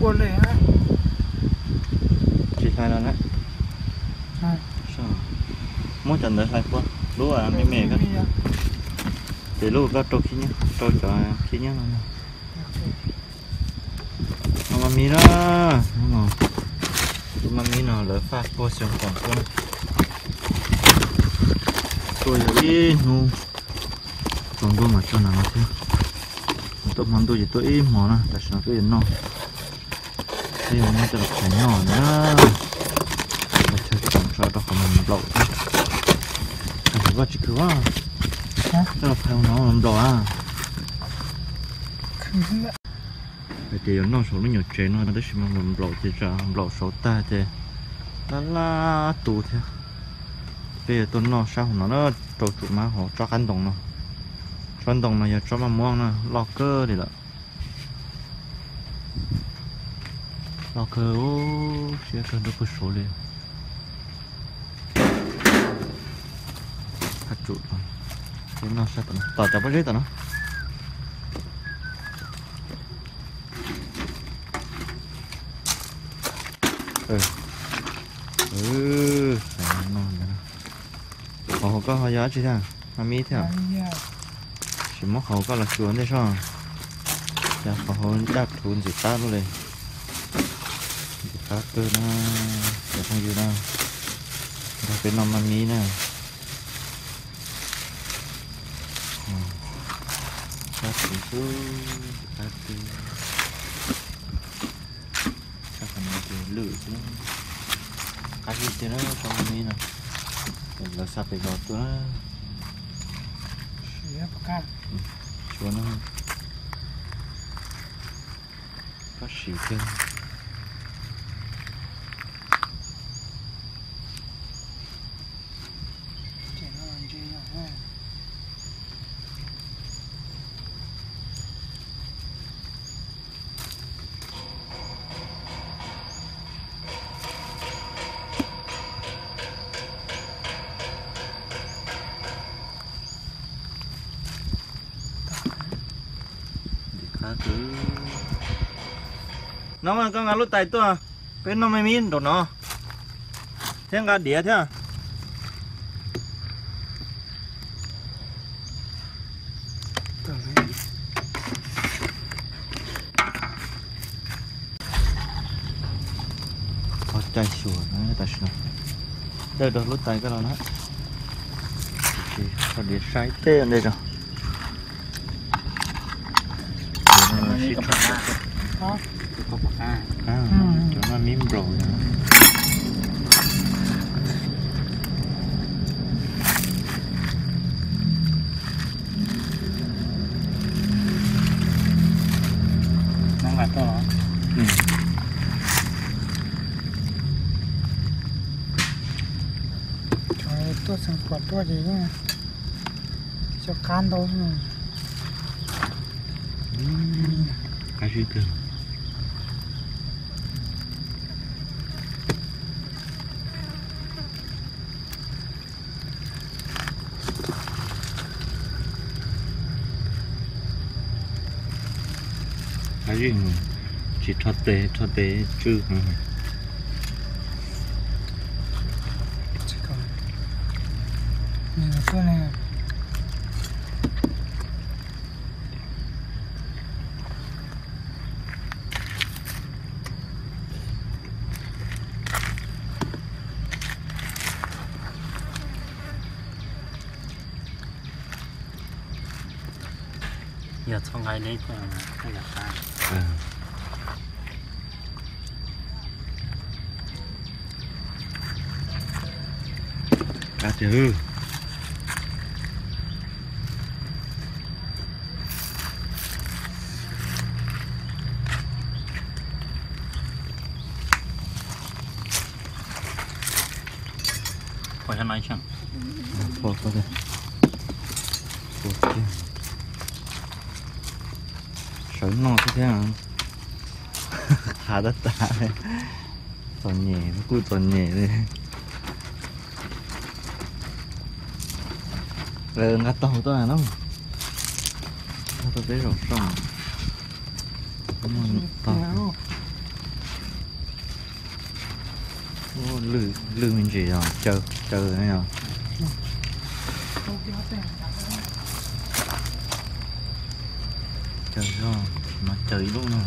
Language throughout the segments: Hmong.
Tsis hlais no na. Muab cov ntawd hlais puag lub me me ko. Ces lub koj rau khib nyob, rau cov khib nyob no. No mas mib na, no, lub mas mib no lawv faj puag xyoo koom tuaj na. Tuaj yog ib hnub tsaus ntuj mas tso nram no thiab. Tuaj hmo ntuj ces tuaj ib hmo na, tam sim no twb yuav noj. Twb yuav muab coj los phais noj na. Los chaw tsoom tso rau qhov mas nplaum thiab. Tam sim koj tsis khwv, coj los phais no nplaum a. Hais tias yuav noj saum lub nyuam tsev no tab sis mas nplaum ces tsam nplaum saud tag ces lab lab tu thiab. Peb yuav tuaj noj sab hauv no na, rau tsuas mab hauv tsob qab ntoo no. Tsob ntoo no yog tsob maj muab na, loj kawg li lawm. Loj kawg, siab kawg nrog pug saud li. Qab tsum, noj sab tom no, tom cov pob zeb tom no. Qhov hauv koj ho yog dab tsi thiab? Mas mib thiab. Sim muab qhov hauv koj los xyuas ntej soj. Cas qhov hauv daj rhuv ntxim qab luaj li. Ntxim qab kawg na, cov phooj ywg na. Nrog peb noj mas mib na. Qab tsuv xwb, ntxim qab kawg. Sab qhov no ces lwj xwb, qab zib tiag na, tsob mas mib no. Lawv xa pem zos tuaj na. Tshuav no, koj siv kawg. No mas koj nqa lub tais tuaj, peb noj me mib nraum no thiab nqa diav thiab. Qhov caij xyuas tam sim no dawj rau lub tais koj los na. Tsis tau diav saib tej ntej zog. Cov maj mib nplaum. Tuaj xeem khuam tuaj ces yeej cov qab ntau. Qab zib kawg. Qab zib, tsis rho tes, rho tes tsw. Yog txhob nqa deb thiab, yog qab. Qab tiag. Pom xyov no ib tsam. Pom, pom tiag. Sawv noj xwb thiab. Qhav tab tas. Txom nyem, kuj txom nyem li. Lawv nqa taug tuaj na. Nqa taug peb zaum soj. Taug. Lwj me ntsis os, caw, caw no yog. Caw zog, no caw ib lub no.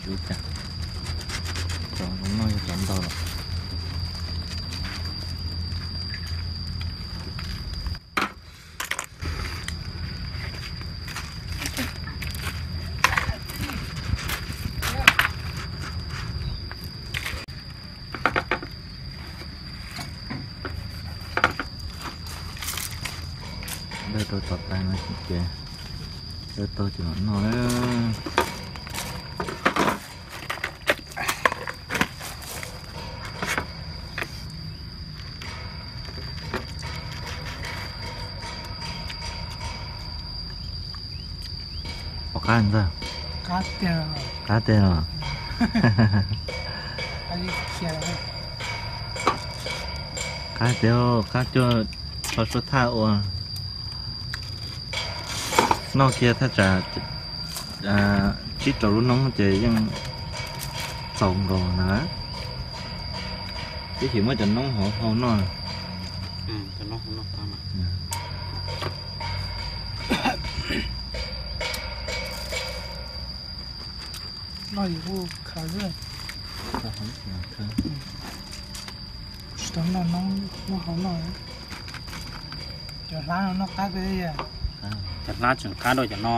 Tsis ua cas, cov zoo no yog cov ntau lawm. Dawj tau tom tais no ces, dawj tau ces mam noj na. Ua qab ntag. Qab tiag los? Qab tiag, qab cuag tho suab thaj ua. Noj kiag thaj tsam tsib rau lub noob ces yeej txaus nkaus na. Ib chim muab cov noob hauv hau noj. Noj yus kuj khaws xwb. Tsis tau noj noob, noj hauv noj. Cov hlab no noj qab kawg. Cov hlab tseem qab dua cov no.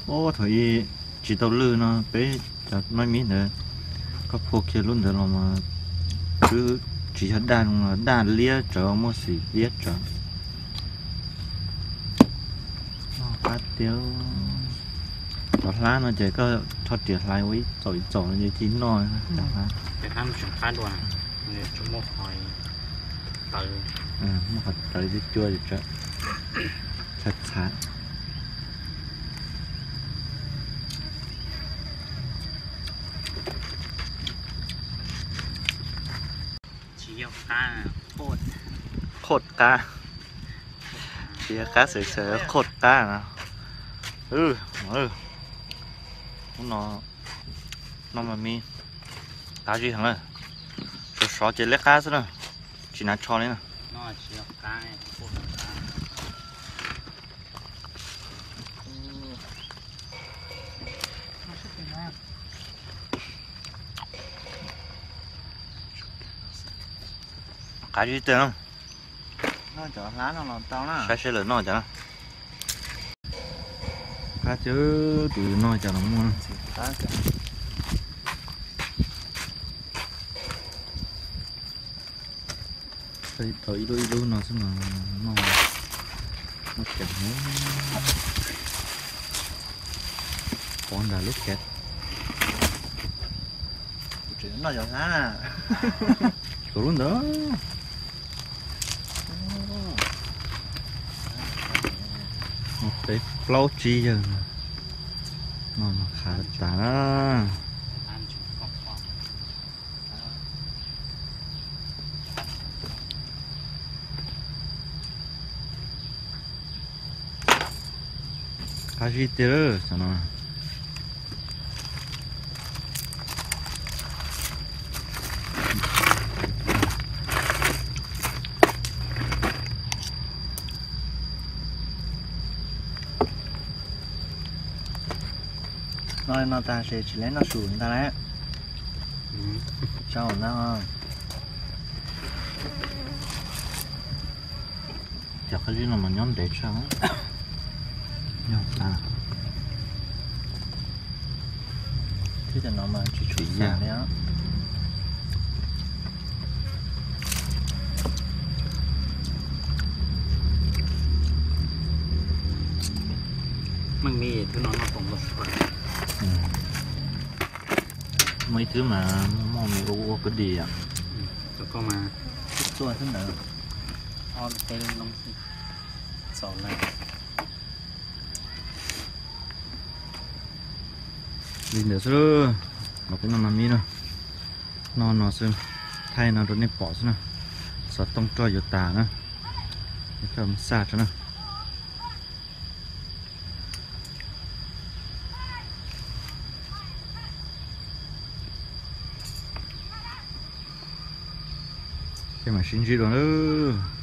Ub, thaum ub tsis tau lwj no peb cov maj mib ntawd, koj phua kiag lub ntawd los mas twb tsis yog daj, daj liab tsawv, muaj xim liab tsawv. Noj qab tiag. Cov hlab no ces koj rho riam hlais ua ib txaum ib txaum no ces cia noj cov hlab. Cov hlab tseem qab dua, tsis muaj qhov tawv, muaj qhov tawv cua cua, txhav txhav. Qhoj qab. Tsis yog qab xwm xwm, qhoj qab no. Ub no, no mas me qab zib heev na. Sov sov ces liab qab xwb na, tsis hnav tsho li na. Qab zib tiag. Saib seb lawv noj cas na. Qab tiag, tus noj cas los muaj. Tau ib lub ib lub no xwb mas noj, noj ceev. Pov nram lub kev. Noj cov hlab na. Cov lub ntawd. Peb plaub tsib yawg no, no mas khav tas na. Qab zib tiag lawm no. No no tag ces tsis leb noj su ntag lawm. Tsau ntag. Cov qab zib no mas nyob ntev tshaj. Nyob tas. Thiab cov no mas tsis tshua yam li. Meej li thwb no noj tau ntau suav. Muaj ib thwb mas muaj me ua ua kod dis. Cov koj mas txuaj xwb ntawd. Ob peb lub noob xwb. Txaus lawm. Li ntawd xwb, los peb noj maj mib na. Noj no xwb, thaij no rau nej pom xwb na. Xov tooj roj yuav tas na. Coj mus xaj tso na. Mam sib ntsib dua nawb.